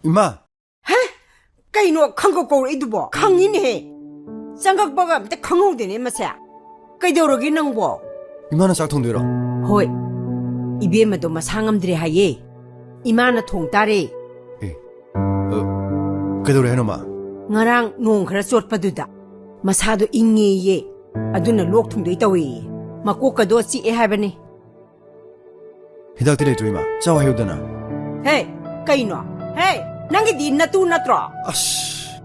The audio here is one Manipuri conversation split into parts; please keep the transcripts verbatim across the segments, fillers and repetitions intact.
ꯏꯃꯥ! ꯍꯦ? ꯀꯩꯅꯣ ꯈꯪꯒ ꯀꯧꯔꯛꯏꯗꯨꯕꯣ? ꯈꯪꯉꯤꯅꯦꯍꯦ꯫ ꯆꯪꯉꯛꯄꯒ ꯑꯝꯇ ꯈꯪꯍꯧꯗꯦꯅꯦ ꯃꯁꯦ꯫ ꯀꯩꯗꯧꯔꯒꯦ ꯅꯪꯕꯣ? ꯏꯃꯥꯅ ꯆꯥꯛ ꯊꯣꯡꯗꯣꯏꯔꯣ? ꯍꯣꯏ꯫ ꯏꯕꯦꯝꯃꯗꯣ ꯃꯁꯥ ꯉꯝꯗ꯭ꯔꯦ ꯍꯥꯏꯌꯦ꯫ ꯏꯃꯥꯅ ꯊꯣꯡ ꯇꯥꯔꯦ꯫ ꯑꯦ, ꯑ, ꯀꯩꯗꯧꯔꯦ ꯍꯥꯏꯅꯣ, ꯃꯥ? ꯉꯔꯥꯡ ꯅꯣꯡ ꯈꯔ ꯆꯣꯠꯄꯗꯨꯗ ꯃꯁꯥꯗꯣ ꯏꯪꯉꯦꯌꯦ꯫ ꯑꯗꯨꯅ ꯂꯣꯛ ꯊꯨꯡꯗꯣꯏ ꯇꯧꯋꯦꯌꯦ꯫ ꯃꯀꯣꯛꯀꯗꯣ ꯆꯤꯛꯑꯦ ꯍꯥꯏꯕꯅꯤ꯫ ꯍꯤꯗꯥꯛꯇꯤ ꯂꯩꯇ꯭ꯔꯣ, ꯏꯃꯥ? ꯆꯥꯎ ꯍꯥꯏꯌꯨꯗꯅ꯫ ꯍꯦ, ꯀꯩꯅꯣ? ꯍꯦ, ꯅꯪꯒꯤꯗꯤ ꯅꯇꯨ ꯅꯠꯇ꯭ꯔꯣ? ꯑꯁ꯫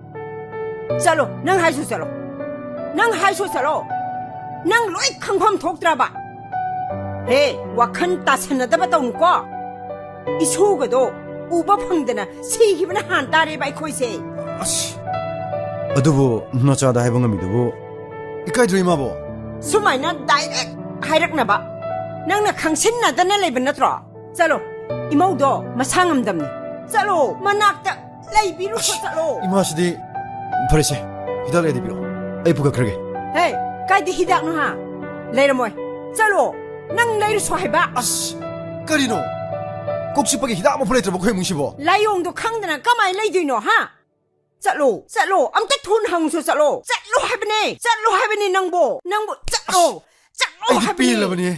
ꯆꯠꯂꯣ, ꯅꯪ ꯍꯥꯏꯁꯨ ꯆꯠꯂꯣ꯫ ꯅꯪ ꯍꯥꯏꯁꯨ ꯆꯠꯂꯣ꯫ ꯅꯪ ꯂꯣꯏ ꯈꯪꯐꯝ ꯊꯣꯛꯇ꯭ꯔꯕ? ꯍꯦ, ꯋꯥꯈꯜ ꯇꯥꯁꯟꯅꯗꯕ ꯇꯧꯅꯨꯀꯣ꯫ ꯏꯁꯨꯒꯗꯣ ꯎꯕ ꯐꯪꯗꯅ ꯁꯤꯈꯤꯕꯅ ꯍꯥꯟ ꯇꯥꯔꯦꯕ ꯑꯩꯈꯣꯏꯁꯦ꯫ ꯑꯁ, ꯑꯗꯨꯕꯨ ꯅꯆꯥꯗ ꯍꯥꯏꯕ ꯉꯝꯃꯤꯗꯨꯕꯨ ꯏꯀꯥꯏꯗ꯭ꯔꯣ, ꯏꯃꯥꯕꯣ? ꯁꯨꯃꯥꯏꯅ direct ꯍꯥꯏꯔꯛꯅꯕ ꯅꯪꯅ ꯈꯪꯁꯤꯟꯅꯗꯅ ꯂꯩꯕ ꯅꯠꯇ꯭ꯔꯣ? ꯆꯠꯂꯣ, ꯏꯃꯧꯗꯣ ꯃꯁꯥ ꯉꯝꯗꯝꯅꯤ꯫ ꯆꯠꯂꯣ, ꯃꯅꯥꯛꯇ ꯂꯩꯕꯤꯔꯨꯁꯣ, ꯑꯁ, ꯆꯠꯂꯣ꯫ ꯏꯃꯥꯁꯤꯗꯤ, ꯐꯔꯦꯁꯦ, ꯍꯤꯗꯥꯛ ꯂꯩꯔꯗꯤ ꯄꯤꯔꯛꯑꯣ, ꯑꯩ ꯄꯨꯈꯠꯈ꯭ꯔꯒꯦ꯫ ꯍꯦ, ꯀꯥꯏꯗ ꯍꯤꯗꯥꯛꯅꯣ ꯍꯥ? ꯂꯩꯔꯝꯃꯣꯏ꯫ ꯆꯠꯂꯣ, ꯅꯪ ꯂꯩꯔꯨꯁꯣ ꯍꯥꯏꯕ꯫ ꯑꯁ, ꯀꯔꯤꯅꯣ? ꯀꯣꯛ ꯆꯤꯛꯄꯒꯤ ꯍꯤꯗꯥꯛ ꯑꯃꯐꯥꯎ ꯂꯩꯇ꯭ꯔꯕ ꯑꯩꯈꯣꯏ ꯏꯃꯨꯡꯁꯤꯕꯣ? ꯂꯥꯏꯑꯣꯡꯗꯣ ꯈꯪꯗꯅ ꯀꯃꯥꯏꯅ ꯂꯩꯗꯣꯏꯅꯣ ꯍꯥ? ꯆꯠꯂꯣ, ꯆꯠꯂꯣ, ꯑꯝꯇ ꯊꯨꯅ ꯍꯪꯉꯨꯁꯣ, ꯆꯠꯂꯣ꯫ ꯆꯠꯂꯣ ꯍꯥꯏꯕꯅꯦ, ꯆꯠꯂꯣ ꯍꯥꯏꯕꯅꯦ ꯅꯪꯕꯣ, ꯅꯪꯕꯨ ꯆꯠꯂꯣ, ꯑꯁ, ꯆꯠꯂꯣ ꯑꯩꯗꯤ ꯍꯥꯏꯕꯅꯦ꯫ ꯄꯦꯜꯂꯕꯅꯦ꯫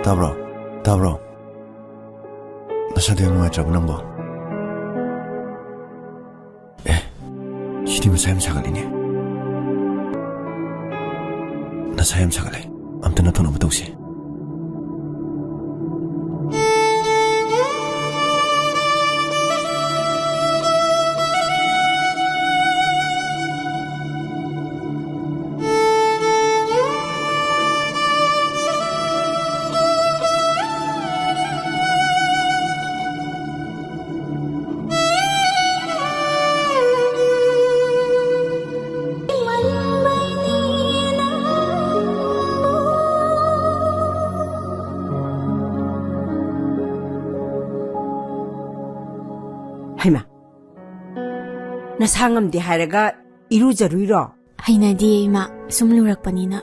ꯇꯥꯕ꯭ꯔꯣ? ꯇꯥꯕ꯭ꯔꯣ? ꯅꯁꯥꯗꯣ ꯌꯥꯝ ꯅꯨꯡꯉꯥꯏꯇ꯭ꯔꯕ ꯅꯪꯕꯣ? ꯑꯦ, ꯁꯤꯗꯤ ꯃꯁꯥ ꯌꯥꯝ ꯁꯥꯒꯠꯂꯤꯅꯦ꯫ ꯅꯁꯥ ꯌꯥꯝ ꯁꯥꯒꯠꯂꯦ꯫ ꯑꯝꯇ ꯅꯥꯟꯊꯣꯛꯅꯕ ꯇꯧꯁꯦ꯫ ꯍꯩꯃꯥ, ꯅꯁꯥ ꯉꯝꯗꯦ ꯍꯥꯏꯔꯒ ꯏꯔꯨꯖꯔꯨꯏꯔꯣ? ꯍꯩꯅꯗꯤꯌꯦ, ꯏꯃꯥ, ꯁꯨꯝ ꯂꯨꯔꯛꯄꯅꯤꯅ꯫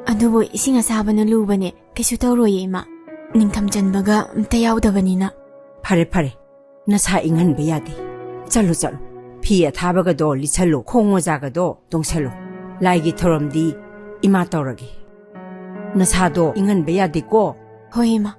ꯑꯗꯨꯕꯨ ꯏꯁꯤꯡ ꯑꯁꯥꯕꯅ ꯂꯨꯕꯅꯦ, ꯀꯩꯁꯨ ꯇꯧꯔꯣꯏꯌꯦ, ꯏꯃꯥ꯫ ꯅꯤꯡꯊꯝ ꯆꯟꯕꯒ ꯑꯝꯇ ꯌꯥꯎꯗꯕꯅꯤꯅ꯫ ꯐꯔꯦ, ꯐꯔꯦ, ꯅꯁꯥ ꯏꯪꯍꯟꯕ ꯌꯥꯗꯦ꯫ ꯆꯠꯂꯨ, ꯆꯠꯂꯨ꯫ ꯐꯤ ꯑꯊꯥꯕꯒꯗꯣ ꯂꯤꯠꯁꯜꯂꯨ, ꯈꯣꯡ ꯃꯣꯖꯥꯒꯗꯣ ꯇꯣꯡꯁꯜꯂꯨ꯫ ꯂꯥꯏꯒꯤ ꯊꯧꯔꯝꯗꯤ ꯏꯃꯥ ꯇꯧꯔꯒꯦ꯫ ꯅꯁꯥꯗꯣ ꯏꯪꯍꯟꯕ ꯌꯥꯗꯦꯀꯣ꯫ ꯍꯣꯏ, ꯏꯃꯥ꯫